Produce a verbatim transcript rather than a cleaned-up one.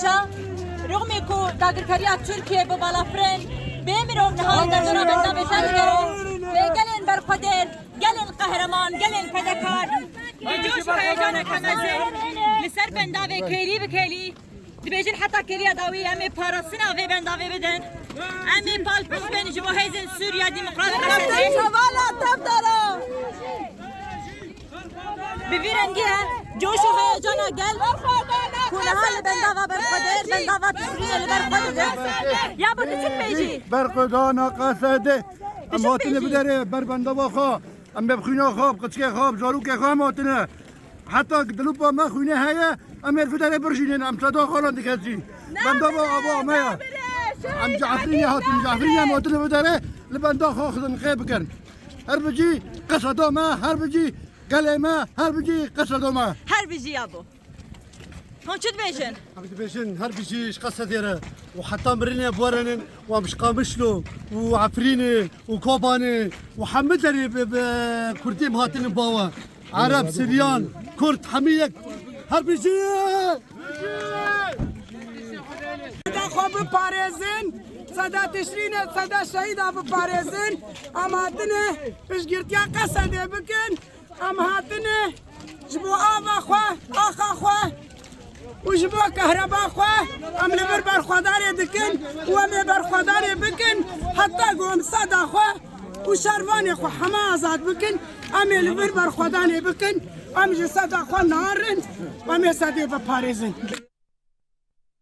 Şa, rûxmê ku dagirkeriya Tirkiyê bi balafirên bê mirov niha li derdora bendavê te digere, lê gelên berxwedêr, gelên qehreman, gelên fedekar, bi coş û heyecaneke mezin li ser bendavê kêlî bi kêlî dibêjin heta kêliya dawî em ê parastina vê bendavê bidin. Em ê pal pir bin ji bo Hêzên Sûriya Demokrat Hesedê. Hevala tevdara! Bi vî rengî ye, coş û heyecana gel ku niha li bendava berxwedêr, bendava Tişrînê li ber xwe dide. Ya bo tu çi dibêjî? Berxwedana Qesedê. Em hatine biderê ber bendava xwe. Em bê bi xwîna xwe, bi qiçkê xwe, bi zarokê xwe em hatine. Heta dilupa me xwînê heye, em ê li biderê birjînin, em seda xwe lan dikesî. Bendava ava me ye. Em ji Efrînê hatin, ji Efrînê em hatine biderê, li benda xwe xizin xê bikin. Her bijî qeseda me, her bijî gelê me, her bijî qeseda me. Her bijî ya bo. Hûn çi dibêjin? Em dibêjin her bijî ji Qesedê re û heta mirinê buerinin û em ji Qamişlo û Efrînê û Kobanê û hemî derê bi, bi Kurdî em hatinin bawe. Ereb, Siryan, Kurd, hemî yek. Her bijî! Seda xwe biparêzin, seda Tişrînê, seda şehîda biparêzin. Em hatine piştgirtiya Qesedê bikin. Em hatine ji bo ava xwe, axa xwe û ji bo kehreba xwe em li vir berxwedanê dikin û em ê berxwedanê bikin heta ku em seda xwe û şervanê xwe heme azad bikin. Em ê li vir berxwedanê bikin. Em ji seda xwe narin, em ê sedê biparêzin.